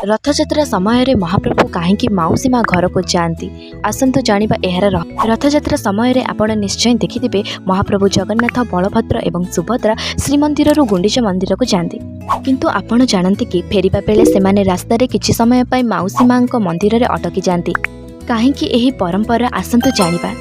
ରଥଯାତ୍ରା ସମୟରେ ମହାପ୍ରଭୁ କାହିଁକି ମାଉସୀ ମା ଘରକୁ ଯାଆନ୍ତି, ଆସନ୍ତୁ ଜାଣିବା ଏହାର ରଥଯାତ୍ରା ସମୟରେ ଆପଣ ନିଶ୍ଚୟ ଦେଖିଥିବେ, ମହାପ୍ରଭୁ ଜଗନ୍ନାଥ, ବଳଭଦ୍ର ଏବଂ ସୁଭଦ୍ରା ଶ୍ରୀମନ୍ଦିରରୁ ଗୁଣ୍ଡିଚା ମନ୍ଦିରକୁ ଯାଆନ୍ତି। କିନ୍ତୁ ଆପଣ ଜାଣନ୍ତି କି, ଫେରିବା ବେଳେ ସେମାନେ ରାସ୍ତାରେ କିଛି ସମୟ ପାଇଁ ମାଉସୀ ମାଙ୍କ ମନ୍ଦିରରେ ଅଟକି ଯାଆନ୍ତି? କାହିଁକି ଏହି ପରମ୍ପରା, ଆସନ୍ତୁ ଜାଣିବା।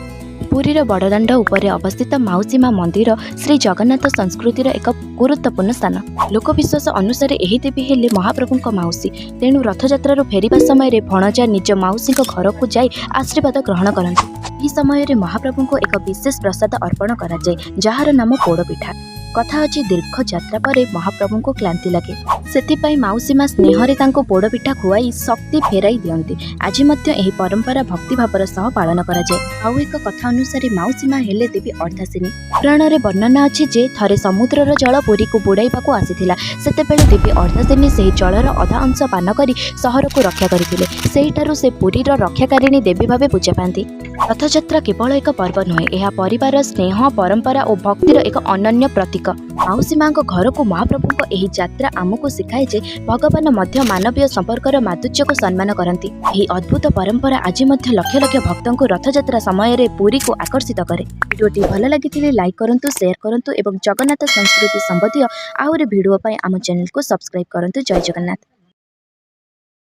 ପୁରୀର ବଡ଼ଦାଣ୍ଡ ଉପରେ ଅବସ୍ଥିତ ମାଉସୀ ମା ମନ୍ଦିର ଶ୍ରୀ ଜଗନ୍ନାଥ ସଂସ୍କୃତିର ଏକ ଗୁରୁତ୍ୱପୂର୍ଣ୍ଣ ସ୍ଥାନ। ଲୋକବିଶ୍ୱାସ ଅନୁସାରେ ଏହି ଦେବୀ ହେଲେ ମହାପ୍ରଭୁଙ୍କ ମାଉସୀ। ତେଣୁ ରଥଯାତ୍ରାରୁ ଫେରିବା ସମୟରେ ଭଣଜା ନିଜ ମାଉସୀଙ୍କ ଘରକୁ ଯାଇ ଆଶୀର୍ବାଦ ଗ୍ରହଣ କରନ୍ତି। ଏହି ସମୟରେ ମହାପ୍ରଭୁଙ୍କୁ ଏକ ବିଶେଷ ପ୍ରସାଦ ଅର୍ପଣ କରାଯାଏ, ଯାହାର ନାମ ପୋଡ଼ପିଠା। କଥା ଅଛି, ଦୀର୍ଘ ଯାତ୍ରା ପରେ ମହାପ୍ରଭୁଙ୍କୁ କ୍ଳାନ୍ତି ଲାଗେ। ସେଥିପାଇଁ ମାଉସୀ ମା ସ୍ନେହରେ ତାଙ୍କୁ ପୋଡ଼ପିଠା ଖୁଆଇ ଶକ୍ତି ଫେରାଇ ଦିଅନ୍ତି। ଆଜି ମଧ୍ୟ ଏହି ପରମ୍ପରା ଭକ୍ତିଭାବର ସହ ପାଳନ କରାଯାଏ। ଆଉ ଏକ କଥା ଅନୁସାରେ ମାଉସୀ ମା ହେଲେ ଦେବୀ ଅର୍ଦ୍ଧାଙ୍ଗିନୀ। ପୁରାଣରେ ବର୍ଣ୍ଣନା ଅଛି ଯେ ଥରେ ସମୁଦ୍ରର ଜଳ ପୁରୀକୁ ବୁଡ଼ାଇବାକୁ ଆସିଥିଲା। ସେତେବେଳେ ଦେବୀ ଅର୍ଦ୍ଧାଙ୍ଗିନୀ ସେହି ଜଳର ଅଧା ଅଂଶ ପାନ କରି ସହରକୁ ରକ୍ଷା କରିଥିଲେ। ସେହିଠାରୁ ସେ ପୁରୀର ରକ୍ଷାକାରିଣୀ ଦେବୀ ଭାବେ ପୂଜା ପାଆନ୍ତି। ରଥଯାତ୍ରା କେବଳ ଏକ ପର୍ବ ନୁହେଁ, ଏହା ପରିବାର, ସ୍ନେହ, ପରମ୍ପରା ଓ ଭକ୍ତିର ଏକ ଅନନ୍ୟ ପ୍ରତୀକ। ମାଉସୀ ମାଙ୍କ ଘରକୁ ମହାପ୍ରଭୁଙ୍କ ଏହି ଯାତ୍ରା ଆମକୁ ଶିଖାଏ ଯେ ଭଗବାନ ମଧ୍ୟ ମାନବୀୟ ସମ୍ପର୍କର ମାଧୁର୍ଯ୍ୟକୁ ସମ୍ମାନ କରନ୍ତି। ଏହି ଅଦ୍ଭୁତ ପରମ୍ପରା ଆଜି ମଧ୍ୟ ଲକ୍ଷ ଲକ୍ଷ ଭକ୍ତଙ୍କୁ ରଥଯାତ୍ରା ସମୟରେ ପୁରୀକୁ ଆକର୍ଷିତ କରେ। ଭିଡ଼ିଓଟି ଭଲ ଲାଗିଥିଲେ ଲାଇକ୍ କରନ୍ତୁ, ସେୟାର କରନ୍ତୁ ଏବଂ ଜଗନ୍ନାଥ ସଂସ୍କୃତି ସମ୍ବନ୍ଧୀୟ ଆହୁରି ଭିଡ଼ିଓ ପାଇଁ ଆମ ଚ୍ୟାନେଲକୁ ସବସ୍କ୍ରାଇବ୍ କରନ୍ତୁ। ଜୟ ଜଗନ୍ନାଥ।